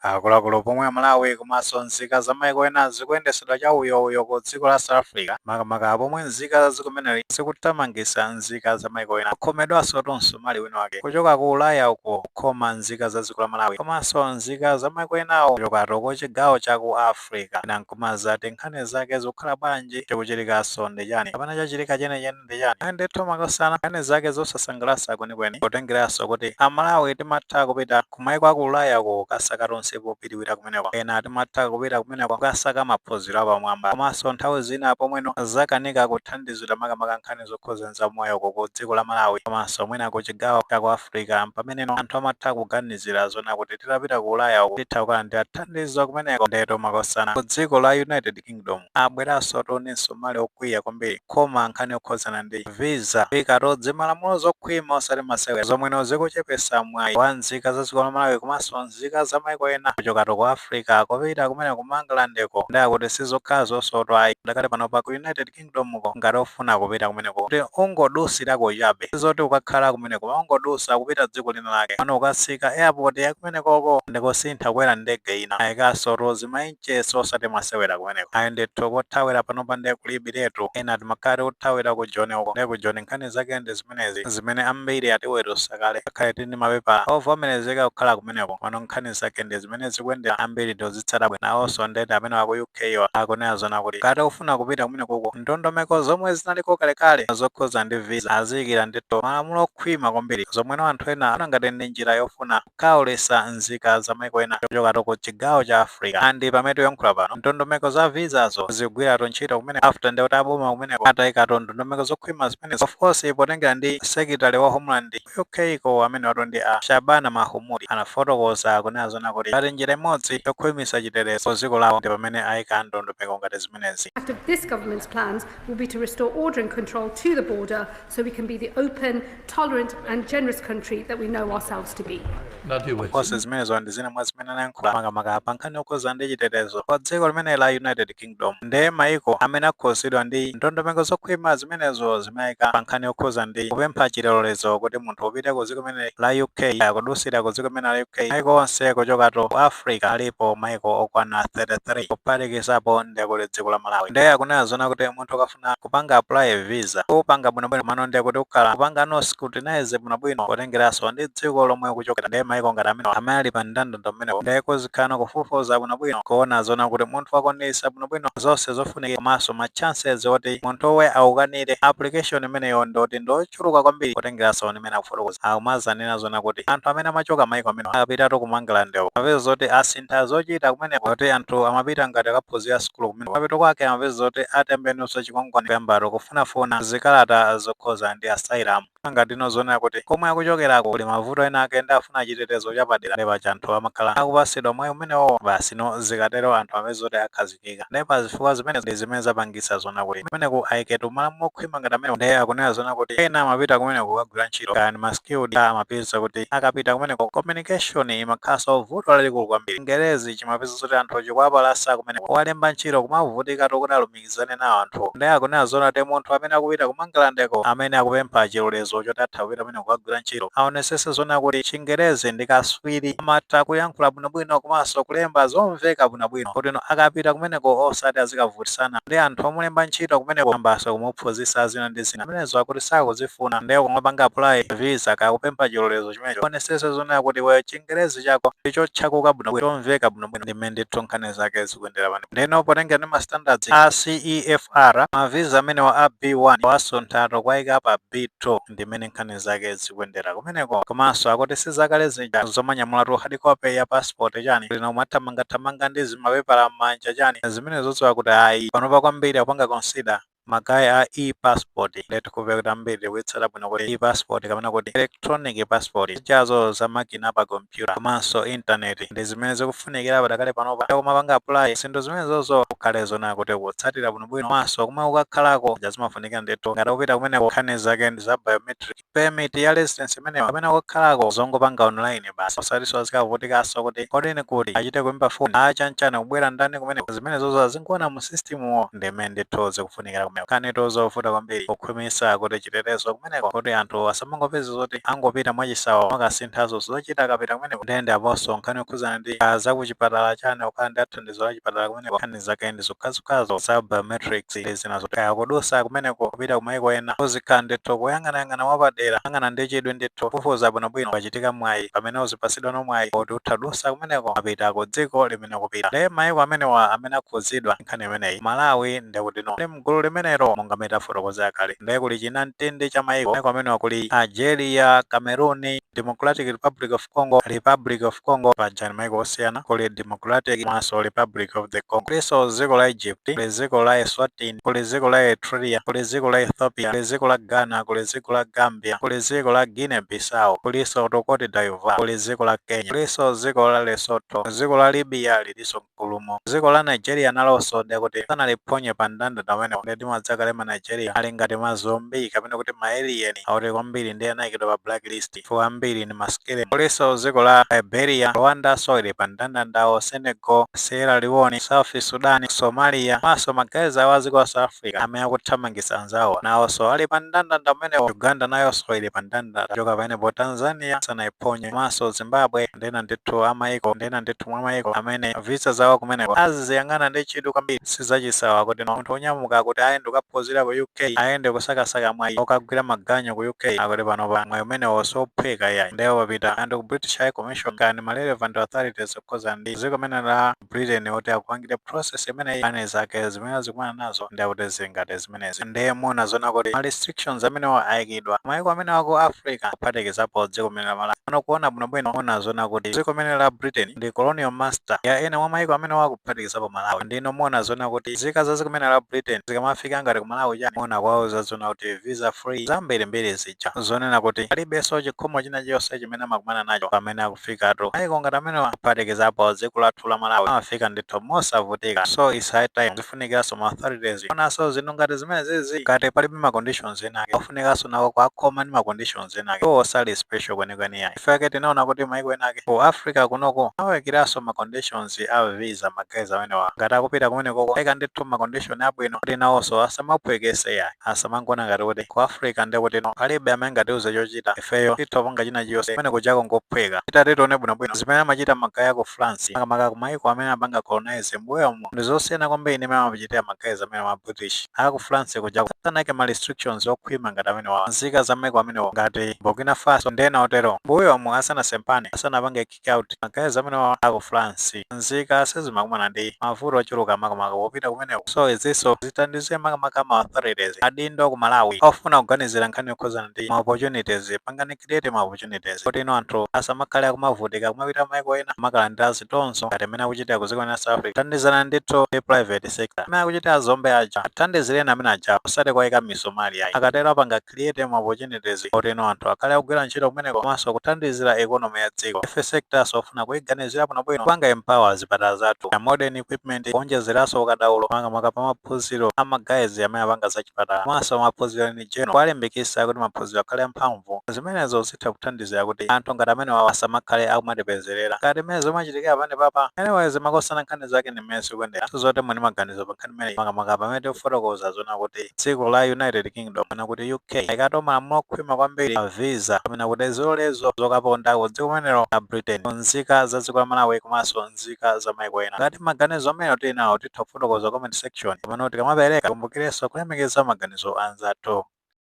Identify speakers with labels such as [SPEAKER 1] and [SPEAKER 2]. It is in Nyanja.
[SPEAKER 1] Akuluakulu, pomwe Malawi komanso nzika za maiko ena zikuyendesedwa cha uyouyo ku dziko la South Africa, makamaka pomwe nzika za dziko limeneli zikuthamangitsa nzika za maiko ena, kukhomedwanso msomali wina wake kuchoka ku Ulaya uko kukhoma nzika za dziko la Malawi komanso nzika za maiko enawo kuchokatu ku chigawo cha ku Africa. Ena nkumazati nkhani zake zikukhala bwanji? Chikuchitikanso ndi chani kapena chachitika chenechene ndi chani? Ayi ndithu makosana, nkhani zake zosasangalatsa kwenikweni, potengeranso kuti Amalawi timatha kupita kumaiko aku Ulaya uko kukasaka tonse popiriwira kumeneko. Ena timatha kupita kumeneko kukasaka maphunziro apamwamba, komanso nthawi zina pomweno zakanika kuthandizidwa, makamaka nkhani zokhuza za moyo uko ku dziko la Malawi komanso mwina ku chigawo cha ku Africa, pameneno anthu amatha kuganizira zona kuti titapita ku Ulaya uko titha kukalandira thandizo kumeneko. Ndeto makosana, ku dziko la United Kingdom abweranso toni msomali okwiya kwambiri, koma nkhani yokhuzana ndi visa ikatodzi malamulo zokhwima osati masewera, zomweno zikuchepesa mwayi wa nzika za dziko la Malawi komanso nzika za maiko ena kuchokatu ku Africa kupita kumene ku Englandeko. Ndakuti sizokhazo soto ayi, dakali pano pa ku United Kingdom ko, ngati ofuna kupita kumeneko kuti ungodusirako chabe, zoti ukakhala kumeneko, ungodusa kupita dziko lina lake, pano ukasika airport ya kumenekoko ndikusintha kukwera ndege ina, ayikanso tozi maincheso osati masewera kumeneko. Ayi ndithu, kothawira panopa ndiye kulibiretu. Ena timakhala tikuthawira ku Joni uko, ndiye ku Joni nkhani zake ndi zimenezi zimene ambiri atiwerusa kale, ngakhale tili mapepa ovomerezeka kukhala kumeneko. Pano nkhani zake ndi zimene zikuyendera, ambiri ndozitsata bwino. Nawonso ndete amene aku UK wa akunena zona kuti ngati ufuna kupita kumenekoko, ndondomeko zomwe zinaliko kalekale zokhuza ndi visa aziyikira ndithu malamulo okhwima kwambiri, zomweno anthu ena ana ngati ndi njira yofuna kukhawulitsa nzika za maiko ena kuchokatu ku chigawo cha Africa. Andi pamene tikuyankhula pano, ndondomeko za visazo zikugwiratu ntchito kumene after ndekuti aboma kumeneko atayikatu ndondomeko zokhwima zimenezo, of course potengera ndi Secretary wa Homeland UK ko amene watu ndi a Shabana Mahmood, anafotokoza kunena zona kuti pali njira imodzi yokhwimitsa chitetezo ku dziko lawo, ndi pamene ayika ndondomeko ngati zimenezi.
[SPEAKER 2] Impact of this government's plans will be to restore order and control to the border so we can be the open, tolerant and generous country that we know ourselves to be.
[SPEAKER 3] Nadia Whitlam.
[SPEAKER 1] Konse zimenezo ndi zina mwa zimene anayankhula, makamaka pa nkhani yokhuza ndi chitetezo pa dziko limene la United Kingdom. Ndiye maiko amene akhuzidwa ndi ndondomeko zokhwima zimenezo zimayika pa nkhani yokhuza ndi kupempha chilolezo kuti munthu upite ku dziko limene la UK, kudusira ku dziko limene la UK, maiko onse kuchokatu ku Africa alipo maiko okwana 33, kuphatikizapo ndiye kuti dziko la Malawi. Ndiye akunena zona kuti munthu ukafuna kupanga apply visa, upanga bwinobwino mano, ndiye kuti ukhala kupanga no scrutinize bwinobwino potengeranso ndi dziko lomwe ukuchokera. Ndiye maiko ngati amene amene ali pa mndandanda umenewo, ndiye kuzikhala kufufuza bwinobwino kuona zona kuti munthu wakwanitsa bwinobwino zonse zofunikira, komanso ma chances oti munthuwe aukanire application imeneyo ndoti ndochuluka kwambiri, potengeranso ndimene akufotokoza. Akumazanena zona kuti anthu amene amachoka maiko amene akapitatu ku Mangalandewo, amapeza zoti asintha zochita kumeneko, kuti anthu amapita ngati akaphunzira sukulu kumeneko, mapito kwake amapeza zoti atembenusa chikwangwani kuyambatu kufunafuna zikalata zokhoza ndi asylum, ngati zonena kuti komwe akuchokerako kuli mavuto ena ake ndi afuna chitetezo chapadera. Ndipo paja anthu amakhala akupasidwa mwayi umenewo basi. No zikatero anthu amapeza zoti akhazikika. Ndipo pa zifukwa zimene ndi zimene zapangisa zona kuti kumeneku ayiketu malamulo okhwima ngati amene. Ndiye akunena zona kuti ena amapita kumeneko kukagwira ntchito, kaya ndi ma skilled, amapeza kuti akapita kumeneko communication imakhalanso vuto lalikulu kwambiri. Chingerezi chimapeza zoti anthu chikuwapalasa kumeneko, walemba ntchito kumavutika kuti alumikizane nawo anthu. Ndiye akunena zona kuti munthu amene akupita ku Mangalandeko, amene akupempha chilolezo choti atha kupita kumeneko kukagwira ntchito, aonesese zona kuti Chingerezi ndi kaswiri, amatha kuyankhula bwinobwino komanso kulemba zomveka bwinobwino, kuti no akapita kumeneko osati azikavutisana ndi anthu omulemba ntchito kumeneko, ambaso kumuphunzitsa zina ndi zina amenezo akuti sakuzifuna. Ndiye kumapanga apply visa kaya kupempha chilolezo chimenecho, onesese zonena kuti iweyo Chingerezi chako ndichotchakuka bwinobwino, chomveka bwinobwino. Ndimene ndithu nkhani zake zikuyendera pano. Ndeno potengera ndi ma standards a CEFR, ma visa amenewa a B1 wasunthatu kwayika pa B2. Ndimene nkhani zake zikuyendera kumeneko. Komanso akuti sizakale zija zomanyamulatu hard copy ya passport chani, lino umathamangathamanga ndi zimapepala m'manja chani, zimene zodziwa kuti ayi, panopa kwambiri akupanga consider ma guy a e-passport. Ndetu kuve kuti ambiri kuitsata bwino kuti e-passport kapena kuti electronic passport zichazo za makina pa computer komanso internet ndi zimene zikufunikira padakale panopa. Kumapanga apply zinthu zimene zozo, kukhale zona kuti kutsatira bwinobwino, komanso kumwe ukakhalako zimafunikira ndithu. Ngati upita kumeneko, nkhani zake ndi za biometric permit ya residence imeneyo kapena kukhalako, zongopanga online basi, osatinso azikavutikanso kuti kodini kuti achite kuimba foni achanchana kubwera ndani kumeneko. Zimene zozo azinkuona mu system wo, ndimene ndithu zikufunikira. Kumeko nkhanitu zovuta kwambiri kukhwimisa kuti chitetezo kumeneko, kuti anthu asamangopeza zoti angopita mwachisawa, makasinthazo zochita akapita kumeneko. Ndende aponso nkhani yokhuzana ndi zakuchipatala chane, kukhala ndi athandizo la chipatala kumeneko, nkhani zake ndi zokhazokhazo za biometrics ndi zina zoti kaya kudusa kumeneko kupita kumayiko ena, uzikhala ndithu kuyang'anayang'ana mwapadera, yang'ana ndi chidwi ndithu, kufufuza bwinobwino. Pachitika mwayi pamene uzipasidwa no mwayi oti uthadusa kumeneko, apita ku dziko limene kupita. Ndi mayiko amenewa amene akhuzidwa nkhani imeneyi, Malawi ndikuti no ndi mgulu limenelo monga metafotokozera kale. Ndiye kuli china mtende cha mayiko. Mayiko amenewa kuli Algeria, Cameroon, Democratic Republic of Congo, Republic of Congo. Paja ni mayiko osiyana, kuli Democratic mwaso Republic of the Congo. Kulinso dziko la Egypt, kuli dziko la Eswatini, kuli dziko la Eritrea, kuli dziko la Ethiopia, kuli dziko la Ghana, kuli dziko la Gambia, kuli dziko la Guinea Bissau, kulinso Cote d'Ivoire, kuli dziko la Kenya, kulinso dziko la Lesotho. Dziko la Libya lilinso mgulumo. Dziko la Nigeria nalonso ndekuti sanaliphonye pa mndandanda umenewo. Ndeti madzakale ma Nigeria ali ngati ma zombie kapena kuti ma alien akuti kwambiri, ndi anayikidwa pa blacklist chifukwa ambiri ndi maskele. Kulinso dziko la Liberia, Rwanda so ili pa mndandandawo, Senegal, Sierra Leone, South Sudan, Somalia, maso magazi awo a dziko la South Africa amene akuthamangitsa anzawo nawonso ali pa mndandanda umenewo. Uganda nayonso ili pa mndandanda. Choka pamenepo, Tanzania sanayiphonye, maso Zimbabwe ndena ndithu amayiko, ndena ndithu mwa mayiko amene visa zawo kumeneko aziziyang'ana ndi chidwi kwambiri. Sizachisawa kuti no munthu onyamuka kuti ayende kukaphunzira ku UK, ayende kusakasaka mwayi okagwira maganyu ku UK, akuti panopa mwayi umenewo sophweka iyayi. Ndiye papita anthu ku British High Commission kani ma relevant authorities okhuza ndi dziko limene la Britain oti akupangire process imeneyi. Nkhani zake zimene zikumana nazo ndi akuti zingati zimenezi. Ndiye muna zona kuti ma restrictions amenewo ayikidwa mayiko amene ako Africa, kuphatikizapo dziko limene la Malawi. Pano kuona bwinobwino, muna zona kuti dziko limene la Britain ndi colonial master ya ena mwa mayiko amene wakuphatikizapo Malawi. Ndino muna zona kuti nzika za dziko limene la Britain zikamafika ngati ku Malawi chani, muna kwauza zona kuti visa free, zambirimbiri zija zonena kuti palibenso chikhomo china chilichonse chimene amakumana nacho pamene akufikatu mayiko ngati amenewa, kuphatikizapo dziko lathu la Malawi, amafika ndithu mosavutika. So it's high time zifunikiranso ma authorities onanso zinthu ngati zimene zizi. Ngati palibe ma conditions enake, ofunikanso nawo kuakhoma ndi ma conditions enake, iwo osali special kwenikweni yayi. Ifeke tinaona kuti mayiko enake ku Africa kunoko awayikiranso ma conditions a visa magazi amenewa ngati akupita kumenekoko, ayika ndithu ma condition abwino kuti nawonso asamaphwekese yayi, asamangona ngati kuti ku Africa ndi kuti no palibe amene angatiuze chochita, ifeyo titha kupanga china chiyonse, kumene kujako ngophweka. Titati tione bwinobwino zimene amachita magayi aku France, makamaka ku mayiko amene apanga colonize mbuyomo, ndi zosiyana kwambiri ndi imene amachitira magayi amene ma British aku France kujako. Sanayike ma restrictions okhwima ngati amenewa nzika za mayiko amenewo ngati Burkina Faso ndena otero. Mbuyomu asanasempane, asanapange kick out magayi amenewa aku France, nzika sizimakumana ndi mavuto ochuluka makamaka popita kumeneko. So izinso zithandize makamaka ma authorities, adindo ku Malawi ofuna kuganizira nkhani yokhuzana ndi ma opportunities. Pangani create ma opportunities kuti ino anthu asamakhale akumavutika kumapita maiko ena makalandira zitonzo ngati amene akuchitira ku dziko la South Africa. Thandizana ndithu ndi private sector amene akuchitira zombe aja, athandizireni amene aja, osati kuwayika misomali ayi. Akatero apanga create ma opportunities kuti ino anthu akhale akugwira ntchito kumeneko komanso kuthandizira economy ya dziko. Health sector sofuna kuyiganizira bwinobwino, kupanga empower zipatala zathu ya modern equipment, kuonjezeranso ukadaulo makamaka pa maphunziro amagazi amene apanga za chipatala komanso maphunziro in general, kuwalimbikitsa kuti maphunziro akhale amphamvu. Zimenezo zitha kuthandizira kuti anthu ngati amenewa asamakhale akumatipezerera ngati mmene zimachitikira pamene papa. Anyways, makosana, nkhani zake ndi mmene zikuyendera. Sizoti muli maganizo pa nkhani imeneyi, makamaka pamene tikufotokoza zona kuti dziko la United Kingdom kapena kuti UK ikatola malamulo okhwima kwambiri pa visa kapena kuti zilolezo zokaponda ku dziko limenelo la Britain nzika za dziko la Malawi komanso nzika za maiko ena. Ngati maganizo amene tili nawo, titha kufotokoza comment section, pamene tikamapereka kumbukirenso kulemekeza maganizo anzathu.